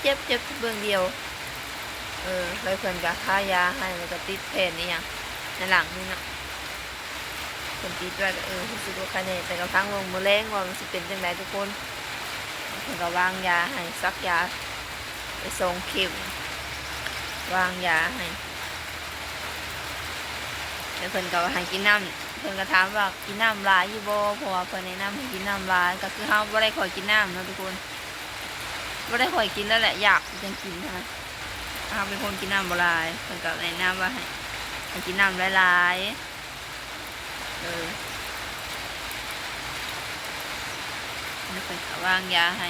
ເຈັບ ເຈັບແຕ່ເບື້ອງດຽວ. ເອີ ແລ້ວເພິ່ນກໍທາຢາໃຫ້ ແລ້ວກໍຕິດແຜ່ນອີ່ຫຍັງໃນຫຼັງນີ້ເນາະ. ເພິ່ນຕິດໄວ້ກໍ ເອີ ຮູ້ສຶກວ່າໄຄແດ່ ແຕ່ກໍຟັງເບິ່ງມື້ແລງວ່າມັນຊິເປັນຈັ່ງໃດທຸກຄົນ. ເພິ່ນກໍວາງຢາໃຫ້ ສັກຢາໄປສອງເຂັມ ວາງຢາໃຫ້ ແລ້ວເພິ່ນກໍໃຫ້ກິນນ້ຳ. ເພິ່ນກໍຖາມວ່າກິນນ້ຳຫຼາຍຢູ່ບໍ່ ເພາະວ່າເພິ່ນແນະນຳໃຫ້ກິນນ້ຳຫຼາຍ. ກໍຄືເຮົາບໍ່ໄດ້ຄ່ອຍກິນນ້ຳເນາະທຸກຄົນ ບໍ່ໄດ້ຄ່ອຍກິນແລ້ວແຫຼະ ຢາກຈຶ່ງກິນຫັ້ນນະ. ເຮົາເປັນຄົນກິນນ້ຳບໍ່ຫຼາຍ ເພິ່ນກໍແນະນຳວ່າໃຫ້ ໃຫ້ກິນນ້ຳຫຼາຍໆ. ເອີ ແລ້ວເພິ່ນກໍວາງຢາໃຫ້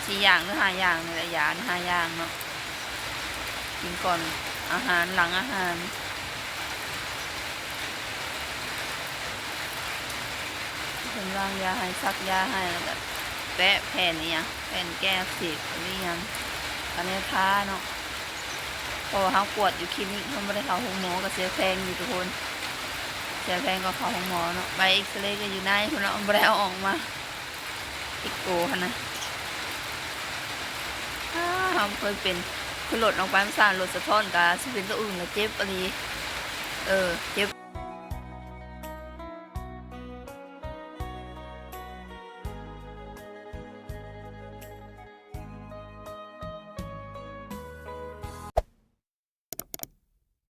ສີ່ຢ່າງ ຫຼື ຫ້າຢ່າງນີ້ແຫຼະ ຢານີ້ຫ້າຢ່າງເນາະ. ກິນກ່ອນອາຫານ ຫຼັງອາຫານ. ເພິ່ນວາງຢາໃຫ້ ສັກຢາໃຫ້ ແລ້ວກໍແປະແຜ່ນອີ່ຫຍັງ ແຜ່ນແກ້ອັກເສບ ຫຼື ອີ່ຫຍັງ ກໍແນວທາເນາະ. ເພາະວ່າເຮົາກວດຢູ່ຄລີນິກ ເຮົາບໍ່ໄດ້ເຂົ້າໂຮງໝໍ ກໍເສຍແພງຢູ່ທຸກຄົນ ເສຍແພງກວ່າເຂົ້າໂຮງໝໍເນາະ. ໃບເອັກສະເຣກໍຢູ່ໃນພຸ້ນເນາະ ບໍ່ໄດ້ເອົາອອກມາ. ອີໂກຫັ້ນນະ ອ້າ ເຮົາເຄີຍເປັນ ຄືລົດອອກໄປ ມັນສ້າງລົດສະທ້ອນ ກະຊິເປັນໂຕອື່ນລະເຈັບອີ່ຫຼີ. ເອີ ເຈັບ.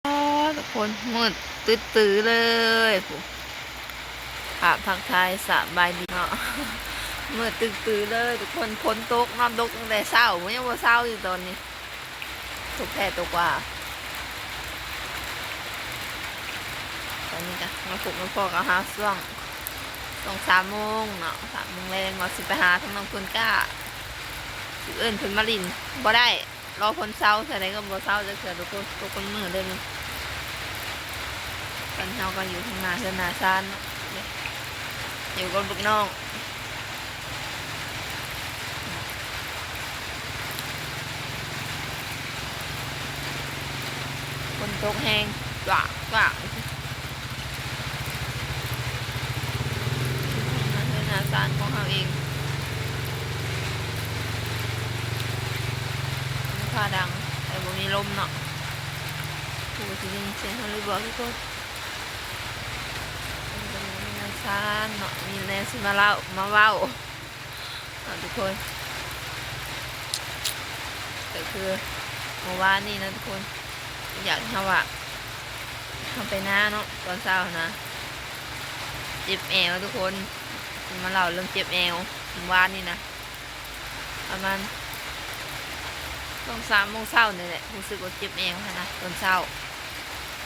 ອໍ ທຸກຄົນ ມືດຕຶດຕື້ເລີຍ ຜູ້ ພາບທັກທາຍສະບາຍດີເນາະ. ມືດຕຶດຕື້ເລີຍທຸກຄົນ ຝົນຕົກ ນ້ຳຕົກຕັ້ງແຕ່ເຊົ້າ ຍັງບໍ່ເຊົາຢູ່ຕອນນີ້ ຕົກແທ້ຕົກວ່າ. ຕອນນີ້ກະມາພົບມາພໍ້ກັນຫາຊ່ວງ ຊ່ວງສາມໂມງເນາະ ສາມໂມງແລງ ວ່າຊິໄປຫາທາງນ້ອງຕົ້ນກ້າ ຊິເອີ້ນເພິ່ນມາຫຼິ້ນ ບໍ່ໄດ້ ລໍຝົນເຊົາ ເທື່ອໃດກໍບໍ່ເຊົາຈັກເທື່ອທຸກຄົນ ຕົກເບິດມື້ເລີຍນີ້. ບ້ານເຮົາກໍຢູ່ທາງໜ້າເຮືອນໜ້າຊານເນາະ ຢູ່ກັບລູກນ້ອງ. ຝົນຕົກແຮງ ກວາກ ກວາກ ເຮືອນໜ້າຊານຂອງເຮົາເອງ ຟ້າດັງ ແຕ່ບໍ່ມີລົມເນາະ. ຜູ້ທີ່ໄດ້ຍິນສຽງເຮົາຫຼືບໍ່ທຸກຄົນ? ເຮືອນໜ້າຊານເນາະ ມີແນວຊິມາເລົ່າ ມາເວົ້າ ເນາະທຸກຄົນ. ກໍຄືມື້ວານນີ້ນະທຸກຄົນ ຢາກເຮົາວ່າ ເຮົາໄປນາເນາະ ຕອນເຊົ້ານະ ເຈັບແອວທຸກຄົນ. ຊິມາເລົ່າເລື່ອງເຈັບແອວ ມື້ວານນີ້ນະ ປະມານສອງສາມໂມງເຊົ້ານີ້ແຫຼະ ຮູ້ສຶກວ່າເຈັບແອວຫັ້ນນະ ຕອນເຊົ້າ.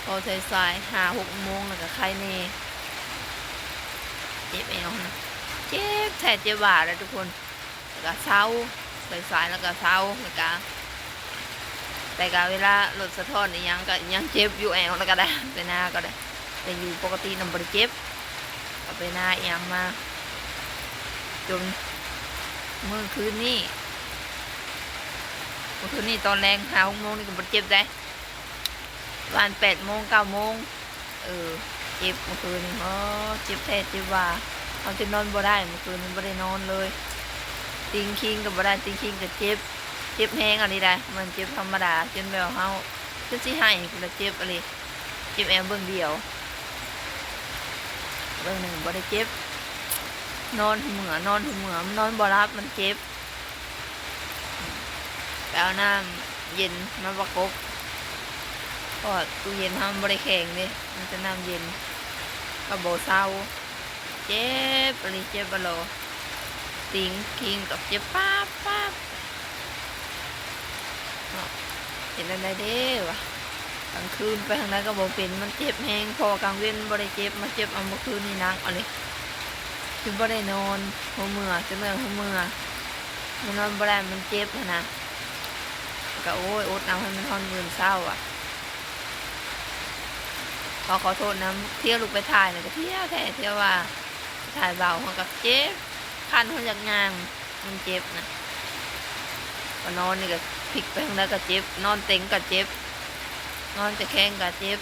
ພໍສາຍໆ ຫ້າຫົກໂມງແລ້ວກໍໄຄແດ່ ເຈັບແອວຫັ້ນນະ ເຈັບແທ້ເຈັບວ່າແຫຼະທຸກຄົນ. ແລ້ວກໍເຊົາ ສາຍໆ ແລ້ວກໍເຊົາ ແລ້ວກໍ ແຕ່ກໍເວລາລົດສະທ້ອນອີ່ຫຍັງກໍຍັງເຈັບຢູ່ແອວ ແລ້ວກໍໄດ້ ໄປນາກໍໄດ້ ແຕ່ຢູ່ປົກກະຕິນະບໍ່ໄດ້ເຈັບ. ກໍໄປນາອີ່ຫຍັງມາ ຈົນມື້ຄືນນີ້ ມື້ຄືນນີ້ຕອນແລງຫ້າຫົກໂມງນີ້ກໍບໍ່ໄດ້ເຈັບໃດ ປະມານແປດໂມງເກົ້າໂມງ ເອີ ເຈັບມື້ຄືນນີ້ ໂອ້ ເຈັບແທ້ເຈັບວ່າ ເຮົາຈົນນອນບໍ່ໄດ້ ມື້ຄືນນີ້ບໍ່ໄດ້ນອນເລີຍ. ຕີງຄີງກໍບໍ່ໄດ້ ຕີງຄີງກໍເຈັບ ເຈັບແຮງອີ່ຫຼີໃດ໋ ບໍ່ແມ່ນເຈັບທຳມະດາ ຈົນແບບເຮົາ ຈົນຊິໄຫ້ພຸ້ນລະ ເຈັບອີ່ຫຼີ ເຈັບແອວເບື້ອງດຽວ ເບື້ອງໜຶ່ງບໍ່ໄດ້ເຈັບ. ນອນທຸກມື້ ນອນທຸກມື້ ນອນບໍ່ຫຼັບ ມັນເຈັບ. ໄປເອົານ້ຳເຢັນມາປະກົບ ເພາະວ່າຕູ້ເຢັນເຮົາມັນບໍ່ໄດ້ແຂງເດ້ ມີແຕ່ນ້ຳເຢັນ ກໍບໍ່ເຊົາ ເຈັບອີ່ຫຼີ ເຈັບອີ່ຫຼີ ຕີງຄີງກໍເຈັບປາບໆ ເນາະ. ເຮັດແນວໃດເດ້ວະ ກາງຄືນໄປທາງໃດກໍບໍ່ເປັນ ມັນເຈັບແຮງ ເພາະວ່າກາງເວັນບໍ່ໄດ້ເຈັບ ມາເຈັບເອົາມື້ຄືນນີ້ໜັກອີ່ຫຼີ ຄືບໍ່ໄດ້ນອນ ຫົວເມື່ອ ຈົນວ່າຫົວເມື່ອ ມັນນອນບໍ່ໄດ້ ມັນເຈັບຫັ້ນນະ. ກໍ ໂອ້ຍ ອົດເອົາໃຫ້ມັນຮອດມື້ເຊົ້າອະ. ຂໍ ຂໍໂທດນຳ ທຽວລຸກໄປຖ່າຍນະ ກໍທຽວແທ້ ທຽວວ່າຖ່າຍເບົາ ເຮົາກໍເຈັບ ຄັນ ເຮົາຢາກຍ່າງ ມັນເຈັບນະ. ກໍນອນນີ້ກໍພິກໄປທາງໃດກໍເຈັບ ນອນເຕັງກໍເຈັບ ນອນຕະແຄງກໍເຈັບ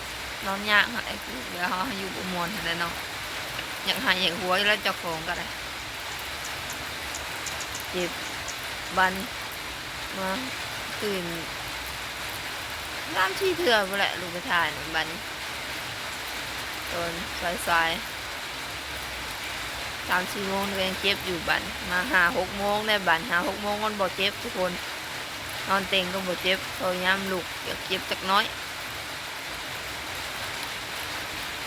ນອນຍາກຫັ້ນແຫຼະ ແລ້ວເຮົາ ເຮົາຢູ່ບໍ່ມ່ວນຫັ້ນແຫຼະເນາະ. ຢາກໄຫ້ຢາກຫົວຢູ່ແລ້ວ ເຈົ້າຂອງກໍໄດ້ ເຈັບບັນ ມາຕື່ນສາມສີ່ເທື່ອພຸ້ນແຫຼະ ລຸກໄປຖ່າຍນຳບັດນີ້ ຕອນສາຍໆ ສາມສີ່ໂມງກໍຍັງເຈັບຢູ່ບັດ ມາຫ້າຫົກໂມງແລ້ວບັດ ຫ້າຫົກໂມງມັນບໍ່ເຈັບທຸກຄົນ ນອນເຕັງກໍບໍ່ເຈັບ ພະຍາຍາມລຸກ ຢາກເຈັບຈັກໜ້ອຍ.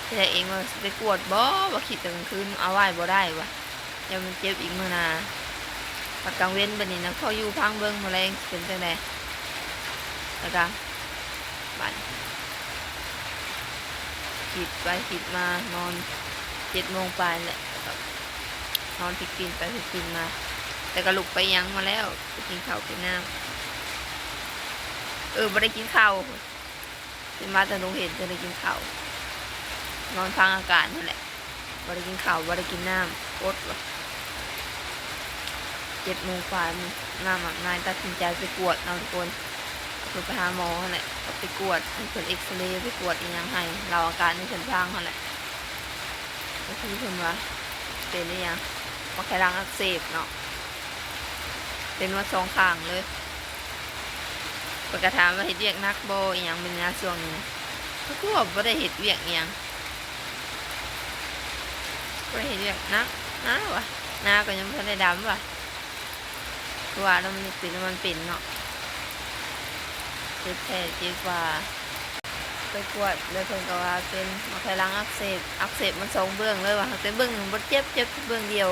ແຕ່ເອງວ່າຊິໄປກວດບໍ່ ວ່າຄິດແຕ່ກາງຄືນ ເອົາໄວ້ບໍ່ໄດ້ວ່າ ຢ້ານມັນເຈັບອີກມື້ໜ້າ ບັດກາງເວັນບັດນີ້ນະ ຂໍຢູ່ຟັງເບິ່ງມື້ແລງຊິເປັນຈັ່ງໃດ ແລ້ວກະບັດ ຄິດໄປຄິດມານອນເຈັດໂມງປາຍແຫຼະ ແລ້ວກະນອນພິກປິ່ນໄປພິກປິ່ນມາ ແລ້ວກະລຸກໄປຫຍັງມາແລ້ວ ໄປກິນເຂົ້າກິນນ້ຳ ເອີ ບໍ່ໄດ້ກິນເຂົ້າ ຕື່ນມາແຕ່ໂຮງຮຽນຈຶ່ງໄດ້ກິນເຂົ້າ ນອນຟັງອາກາດຫັ້ນແຫຼະ ບໍ່ໄດ້ກິນເຂົ້າ ບໍ່ໄດ້ກິນນ້ຳ ອົດວ່າ ເຈັດໂມງປາຍ ອາບນ້ຳອາບໃນ ຕັດສິນໃຈໄປກວດເນາະທຸກຄົນ ກໍຄືໄປຫາໝໍຫັ້ນແຫຼະ ກໍໄປກວດ ໃຫ້ເພິ່ນເອັກສະເຣ ໄປກວດອີ່ຫຍັງໃຫ້ ເລົ່າອາການໃຫ້ເພິ່ນຟັງຫັ້ນແຫຼະ ກໍຄືເພິ່ນວ່າເປັນອີ່ຫຍັງ ໝາກໄຂ່ຫຼັງອັກເສບເນາະ ເປັນໝົດສອງຂ້າງເລີຍ ເພິ່ນກໍຖາມວ່າເຮັດວຽກໜັກບໍ່ ອີ່ຫຍັງແບບນີ້ນະ ຊ່ວງນີ້ນະ ກໍຄືວ່າບໍ່ໄດ້ເຮັດວຽກອີ່ຫຍັງ ບໍ່ໄດ້ເຮັດວຽກໜັກ ໜາວະ ໜ້າກໍຍັງບໍ່ທັນໄດ້ດຳວະ ຄືວ່າແລ້ວ ມັນເປັນ ມັນເປັນເນາະ ເຈັບແທ້ເຈັບວ່າ ໄປກວດ ແລ້ວເພິ່ນກໍວ່າເປັນໝາກໄຂ່ຫຼັງອັກເສບ ອັກເສບໝົດສອງເບື້ອງເລີຍວ່າ ແຕ່ເບື້ອງໜຶ່ງບໍ່ເຈັບ ເຈັບແຕ່ເບື້ອງດຽວ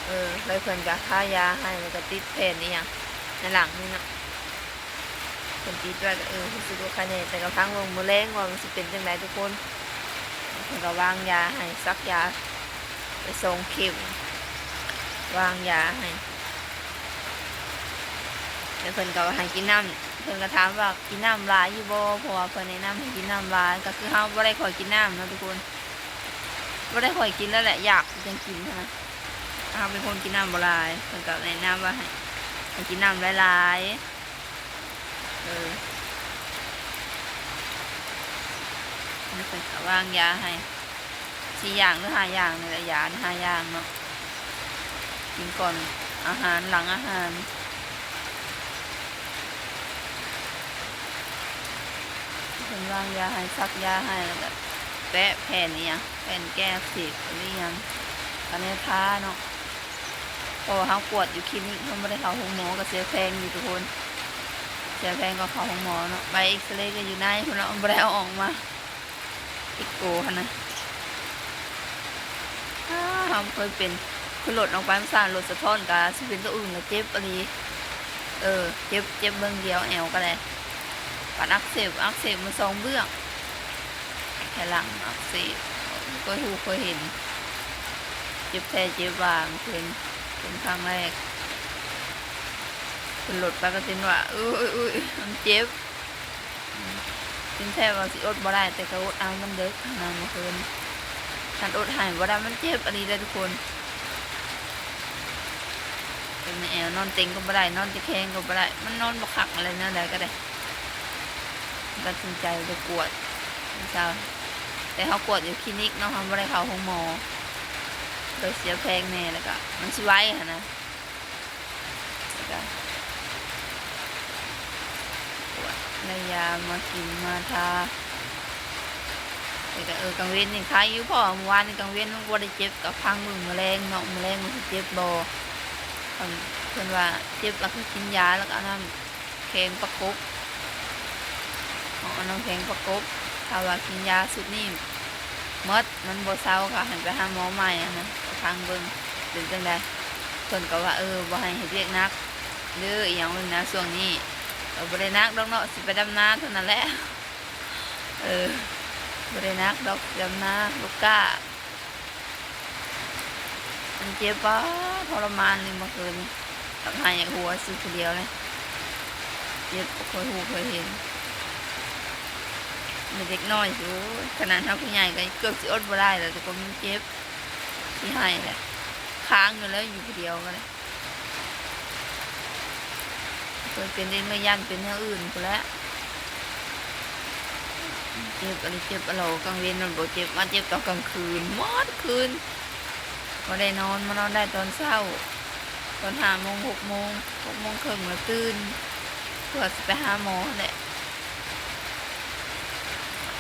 ເອີ ແລ້ວເພິ່ນກໍທາຢາໃຫ້ ແລ້ວກໍຕິດແຜ່ນອີ່ຫຍັງໃນຫຼັງນີ້ເນາະ ເພິ່ນຕິດໄວ້ກໍ ເອີ ຮູ້ສຶກໂອເຄແດ່ ແຕ່ກໍຟັງເບິ່ງມື້ແລງວ່າມັນຊິເປັນຈັ່ງໃດທຸກຄົນ ເພິ່ນກໍວາງຢາໃຫ້ ສັກຢາໄປສອງເຂັມ ວາງຢາໃຫ້ ແລ້ວເພິ່ນກໍໃຫ້ກິນນ້ຳ ເພິ່ນກໍຖາມວ່າກິນນ້ຳຫຼາຍຢູ່ບໍ່ ເພາະວ່າເພິ່ນແນະນຳໃຫ້ກິນນ້ຳຫຼາຍ ກໍຄືເຮົາບໍ່ໄດ້ຄ່ອຍກິນນ້ຳເນາະທຸກຄົນ ບໍ່ໄດ້ຄ່ອຍກິນແລ້ວແຫຼະ ຢາກຈັ່ງກິນຫັ້ນນະ ເຮົາເປັນຄົນກິນນ້ຳບໍ່ຫຼາຍ ເພິ່ນກໍແນະນຳວ່າໃຫ້ ໃຫ້ກິນນ້ຳຫຼາຍໆ ເອີ ແລ້ວເພິ່ນກໍວາງຢາໃຫ້ ສີ່ຢ່າງ ຫຼື ຫ້າຢ່າງນີ້ແຫຼະ ຢານີ້ຫ້າຢ່າງເນາະ ກິນກ່ອນອາຫານ ຫຼັງອາຫານ ເພິ່ນວາງຢາໃຫ້ ສັກຢາໃຫ້ ແລ້ວກໍແປະແຜ່ນອີ່ຫຍັງ ແຜ່ນແກ້ອັກເສບ ຫຼື ອີ່ຫຍັງ ກໍແນວທາເນາະ ເພາະວ່າເຮົາກວດຢູ່ຄລີນິກ ເຮົາບໍ່ໄດ້ເຂົ້າໂຮງໝໍ ກໍເສຍແພງຢູ່ທຸກຄົນ ເສຍແພງກວ່າເຂົ້າໂຮງໝໍເນາະ ໃບເອັກສະເຣກໍຢູ່ໃນພຸ້ນເນາະ ບໍ່ໄດ້ເອົາອອກມາ ເອັກໂກຫັ້ນນະ ອ້າ ເຮົາບໍ່ເຄີຍເປັນ ຄືລົດອອກໄປມັນສ້າງ ລົດສະທ້ອນກະຊິເປັນໂຕອື່ນລະ ເຈັບອີ່ຫຼີ ເອີ ເຈັບ ເຈັບເບື້ອງດຽວ ແອວກະໄດ້ ປານອັກເສບ ອັກເສບໝົດສອງເບື້ອງ ໄຂ່ຫຼັງອັກເສບ ເຄີຍຮູ້ເຄີຍເຫັນ ເຈັບແທ້ເຈັບວ່າ ເປັນ ເປັນຄັ້ງແລກ ຂຶ້ນລົດໄປກໍເປັນວ່າ ອຸ້ຍ ອຸ້ຍ ມັນເຈັບ ຕື່ນແທ້ວ່າຊິອົດບໍ່ໄດ້ ແຕ່ກໍອົດເອົາ ມັນເດິກຫັ້ນນະ ເມື່ອຄືນ ຄັນອົດໃຫ້ບໍ່ໄດ້ ມັນເຈັບອີ່ຫຼີເດ້ທຸກຄົນ ເປັນແນວ ນອນເຕັງກໍບໍ່ໄດ້ ນອນຕະແຄງກໍບໍ່ໄດ້ ມັນນອນບໍ່ຄັກຫັ້ນແຫຼະ ແນວໃດກໍໄດ້ ຕັດສິນໃຈໄປກວດເຊົ້າ ແຕ່ເຮົາກວດຢູ່ຄລີນິກເນາະ ເຮົາບໍ່ໄດ້ເຂົ້າໂຮງໝໍ ໂດຍເສຍແພງແດ່ ແລ້ວກະມັນຊິໄວຫັ້ນນະ ແລ້ວກະກວດ ໄດ້ຢາມາກິນມາທາ ແລ້ວກະ ເອີ ກາງເວັນນີ້ໄຄຢູ່ ເພາະວ່າມື້ວານນີ້ກາງເວັນມັນບໍ່ໄດ້ເຈັບ ກະຟັງເບິ່ງມື້ແລງເນາະ ມື້ແລງມັນຊິເຈັບບໍ່ ຄັນເພິ່ນວ່າເຈັບ ແລ້ວກໍກິນຢາ ແລ້ວກໍເອົານ້ຳ ແຂງປະກົບ ເອົານ້ຳແຂງປະກົບ ຖ້າວ່າກິນຢາຊຸດນີ້ໝົດ ມັນບໍ່ເຊົາ ກໍໃຫ້ໄປຫາໝໍໃໝ່ຫັ້ນນະ ກໍຟັງເບິ່ງເປັນຈັ່ງໃດ ເພິ່ນກໍວ່າ ເອີ ບໍ່ໃຫ້ເຮັດວຽກໜັກເດີ ອີ່ຫຍັງຫັ້ນນະ ຊ່ວງນີ້ກໍບໍ່ໄດ້ໜັກດອກເນາະ ຊິໄປດຳນາເທົ່ານັ້ນແຫຼະ ເອີ ບໍ່ໄດ້ໜັກດອກ ດຳນາ ລູກກ້າ ມັນເຈັບ ປາ ທໍລະມານເລີຍເມື່ອຄືນນີ້ ຢາກໄຫ້ຢາກຫົວຊື່ຜູ້ດຽວເລີຍ ເຈັບ ບໍ່ເຄີຍຮູ້ເຄີຍເຫັນ ມີເດັກນ້ອຍຢູ່ ຂະໜາດເຮົາຜູ້ໃຫຍ່ກໍເກືອບຊິອົດບໍ່ໄດ້ແລ້ວ ແຕ່ກໍມັນເຈັບ ຊິໄຫ້ແຫຼະ ຄ້າງຢູ່ແລ້ວ ຢູ່ຜູ້ດຽວກໍໄດ້ ເຄີຍເປັນເອງແລ້ວ ຢ້ານເປັນແນວອື່ນພຸ້ນແຫຼະ ເຈັບອີ່ຫຼີ ເຈັບອີ່ຫຼີ ກາງເວັນມັນບໍ່ເຈັບ ມາເຈັບຕອນກາງຄືນ ໝົດຄືນ ບໍ່ໄດ້ນອນ ມານອນໄດ້ຕອນເຊົ້າ ຕອນຫ້າໂມງ ຫົກໂມງ ຫົກໂມງເຄິ່ງລະຕື່ນ ເພື່ອຊິໄປຫາໝໍຫັ້ນແຫຼະ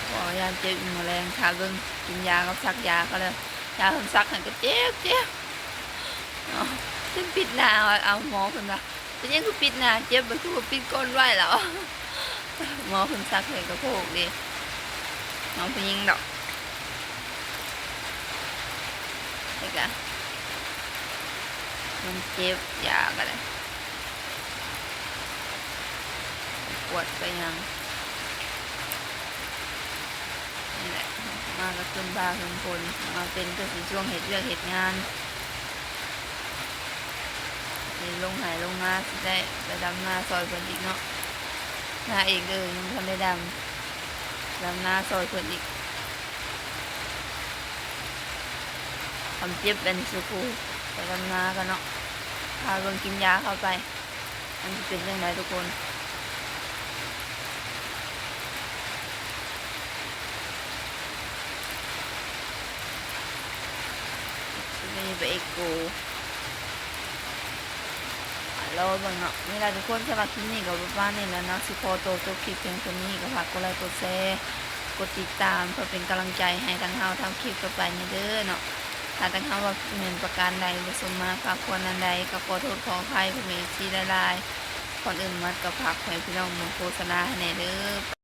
ເພາະວ່າຢ້ານເຈັບອີກມື້ແລງ. ຖ້າເບິ່ງ ກິນຢາກັບສັກຢາເຂົາແລ້ວ ຢາເພິ່ນສັກຫັ້ນກະເຈັບ ເຈັບ ຈົນປິດໜ້າ. ເອົາ ໝໍເພິ່ນວ່າ ເປັນຫຍັງຄືປິດໜ້າ ເຈັບ ມັນຄືບໍ່ປິດກ່ອນໄວ້ລະ. ໝໍເພິ່ນສັກໃຫ້ກະໂພກເດ ໝໍຜູ້ຍິງດອກ ແລ້ວກະມັນເຈັບ ຢາກະໄດ້ ປວດໄປຫຍັງ ນີ້ແຫຼະ ມາກະເຖິງຟ້າເຖິງຝົນ ມາເປັນກະຊິຊ່ວງເຮັດວຽກເຮັດງານ ຊິລົງໄຮ່ລົງນາ ຊິໄດ້ໄປດຳນາຊ່ອຍເພິ່ນອີກເນາະ. ນາເອງເດີ ຍັງບໍ່ທັນໄດ້ດຳ ດຳນາຊ່ອຍເພິ່ນອີກ. ຄວາມເຈັບແມ່ນສູ່ຜູ້ໄປດຳນາກັນເນາະ ຖ້າເບິ່ງກິນຢາເຂົ້າໄປ ມັນຊິເປັນຈັ່ງໃດທຸກຄົນ. ຊິໄປເອັກໂກ ລໍເບິ່ງເນາະ. ນີ້ລະທຸກຄົນ ສຳລັບຄລິບນີ້ກະປະມານນີ້ແຫຼະເນາະ ຊິຂໍໂຕຈົບຄລິບພຽງເທົ່ານີ້ ກະຝາກກົດໄລກົດແຊ ກົດຕິດຕາມ ເພື່ອເປັນກຳລັງໃຈໃຫ້ທາງເຮົາທຳຄລິບຕໍ່ໄປແນ່ເດີເນາະ. ຖ້າທາງເຮົາວ່າຜິດແມ່ນປະການໃດ ບໍ່ສົມມາພາກຄວນອັນໃດ ກະຂໍໂທດຂໍອະໄພພໍ່ແມ່ເອັຟຊີຫຼາຍໆ. ກ່ອນອື່ນໝົດກະຝາກໃຫ້ພີ່ນ້ອງເບິ່ງໂຄສະນາໃຫ້ແນ່ເດີ.